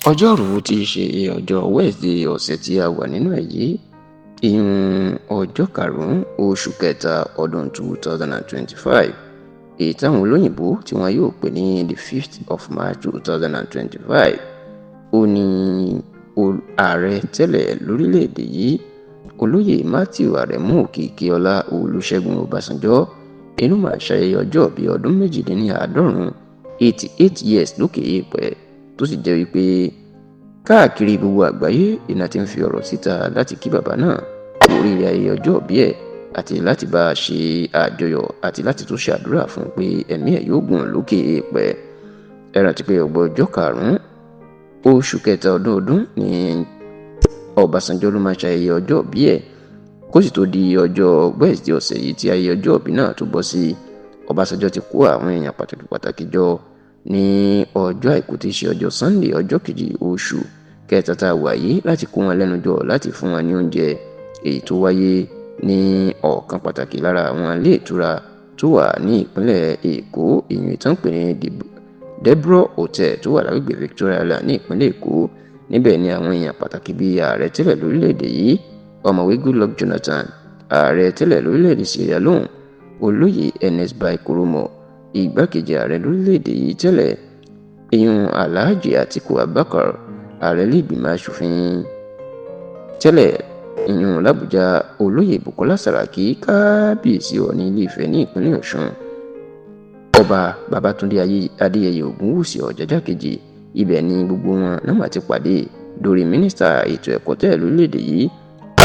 Ọjọ́rùú tí í ṣe ọjọ́ Wednesday ọ̀sẹ̀ tí a wà nínú ẹ̀ yìí, ìyún ọjọ́ karùn-ún oṣù kẹta ọdún 2025, èyí táwọn olóyìnbó tí wọn yóò pè ní the 5th of March 2025, ó ní ààrẹ tẹ́lẹ̀ lórílẹ̀‐èdè yìí, olóyè Matthew Aremu Òkìkíọlá Olúṣẹ́gun Ọbásanjọ́, inú máa ṣayẹyẹ ọjọ́ bíi ọdún 78, 88 years lókè èèpẹ̀, tó sì jẹ́ wípé káàkiri gbogbo àgbáyé iná ti ń fi ọ̀rọ̀ síta láti kí bàbá náà kú oríire ayẹyẹ ọjọ́ ìbí ẹ̀, àti láti bá a ṣe àjọyọ̀, àti láti tún ṣàdúrà fún un pé ẹ̀mí ẹ̀ yóò gùn lókè èèpẹ̀. Ẹ rántí pé ọgbọ̀n ọjọ́ karùn-ún oṣù kẹta ọdún ní Ọbásanjọ́ ló máa ṣayẹyẹ ọjọ́ ìbí ẹ̀, kó sì tó di ọjọ́ Wednesday ọ̀sẹ̀ yìí tí ayẹyẹ ọjọ́ ìbí náà tó bọ́ sí. Ọbásanjọ́ ti kó àwọn èèyàn pàtàkì pàtàkì jọ ní ọjọ́ àìkú tí í ṣe ọjọ́ Sunday, ọjọ́ kejì oṣù kẹta tá a wà yìí, láti kó wọn lẹ́nu jọ láti fún wọn ní oúnjẹ, èyí tó wáyé ní ọ̀kan pàtàkì lára àwọn ilé ìtura tó wà ní ìpínlẹ̀ Èkó, ìyún ìtàn pè ní Debro Hotel tó wà lágbègbè Victoria Island ní ìpínlẹ̀ Èkó. Níbẹ̀ ni àwọn èèyàn pàtàkì bíi ààrẹ tẹ́lẹ̀ lórílẹ̀‐èdè yìí, ọ̀mọ̀wé Goodluck Jonathan, ààrẹ tẹ́lẹ̀ lórílẹ̀‐èdè Sierra Leone, olóyè Ernest Bai Koromo, igbákejì ààrẹ lórílẹ̀‐èdè yìí tẹ́lẹ̀, ìyún Alhaji Atiku Abubakar, ààrẹ ilé-ìgbìmọ̀ asòfin tẹ́lẹ̀ ìyún làbújá, olóyè Bukola Saraki, kábíyèsí Ọọ̀ni Ilé-Ifẹ̀ ní ìpínlẹ̀ Ọ̀ṣun, ọba Babátúndé Adéyẹyè Ògúnwùsì Ọ̀jájá kejì. Ibẹ̀ ni gbogbo wọn náà máa ti pàdé lórí mínísítà ètò ẹ̀kọ́ tẹ́lẹ̀ lórílẹ̀‐èdè yìí,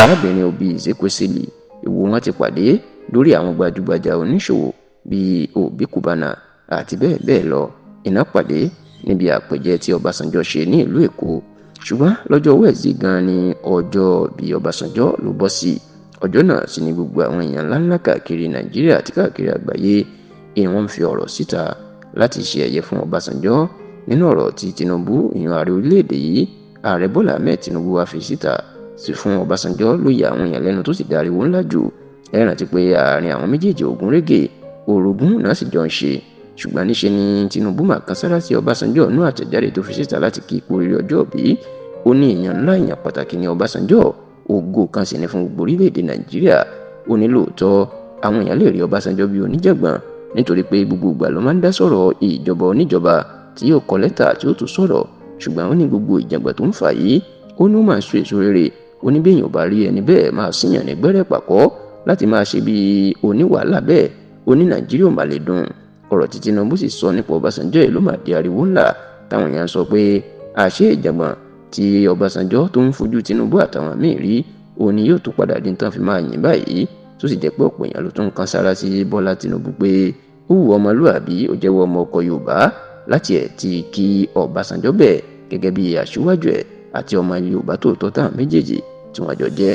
arábìnrin Obi Ezekwesili. Ìwò wọn ti pàdé lórí àwọn gbajúgbajà oníṣòwò bíi Obi Cubana àti bẹ́ẹ̀ bẹ́ẹ̀ lọ. Iná pàdé níbi àpèjẹ tí Ọbásanjọ́ ṣe ní ìlú Èkó. Ṣùgbọ́n lọ́jọ́ Wednesday gan ni ọjọ́ bí Ọbásanjọ́ ló bọ́ sí. Ọjọ́ náà sì ni gbogbo àwọn èèyàn ńláńlá káàkiri Nàìjíríà àti káàkiri àgbáyé ìwọ̀n ń fi ọ̀rọ̀ síta láti ṣe ẹ̀yẹ fún Ọbásanjọ́. Nínú ọ̀rọ̀ tí Tinubu, ìyún ààrẹ orílẹ̀-èdè yìí, ààrẹ Bọ́lá Ahmed Tinubu, wá fi síta sí fún Ọbásanjọ́ ló yà àwọn èèyàn lẹ́nu tó sì dariwo ńlá jù. Ẹ rántí pé àárín àwọn méjèèjì ògún régè, orogún náà sì jọ ń ṣe. Ṣùgbọ́n níṣe ni Tinubu mà kan sára sí Ọbásanjọ́ nú àtẹ̀jáde tó fi síta láti kí ikú oríire ọjọ́ ìbí. Ó ní èèyàn ńlá, èèyàn pàtàkì ní Ọbásanjọ́, ògo kan sì ní fún gbogbo orílẹ̀-èdè Nàìjíríà. Ó ní lóòótọ́ àwọn èèyàn lè rí Ọbásanjọ́ bí oníjàngbọ̀n, nítorí pé gbogbo ìgbà ló máa ń dá sọ̀rọ̀ ìjọba oníjọba tí yóò kọ lẹ́tà tí ó tún sọ̀rọ̀. Ṣùgbọ́n ó ní gbogbo ìjàngbọ̀n tó ń fà yìí, ó ní ó máa ń so èso rere. Ó ní béèyàn ò bá rí ẹni bẹ́ẹ̀ máa síyàn ní gbẹ́rẹ́ pàkọ́ láti máa ṣe bí oníwàhálà bẹ́ẹ̀, ó ní Nàìjíríà ò mà lè dùn. Ọ̀rọ̀ tí Tinubu sì sọ nípa Ọbásanjọ́ yìí ló máa di ariwo ńlá táwọn èèyàn sọ pé àṣé ìjàngbọ̀n tí Ọbásanjọ́ tó ń fojú Tinubu àtàwọn míì rí, ó ní yóò tún padà di tán fi máa yìn báyìí, tó sì jẹ́ pé ọ̀pọ̀ èèyàn ló tún kan sára sí Bọ́lá Tinubu pé ó wù ọmọlúàbí, ó jẹ́wọ́ ọmọ ọkọ Yorùbá láti ẹ̀ ti kí Ọbásanjọ́ bẹ́ẹ̀ gẹ́gẹ́ bí aṣíwájú ẹ̀ àti ọmọ Yorùbá tòótọ́ táwọn méjèèjì tí wọ́n jọ jẹ́.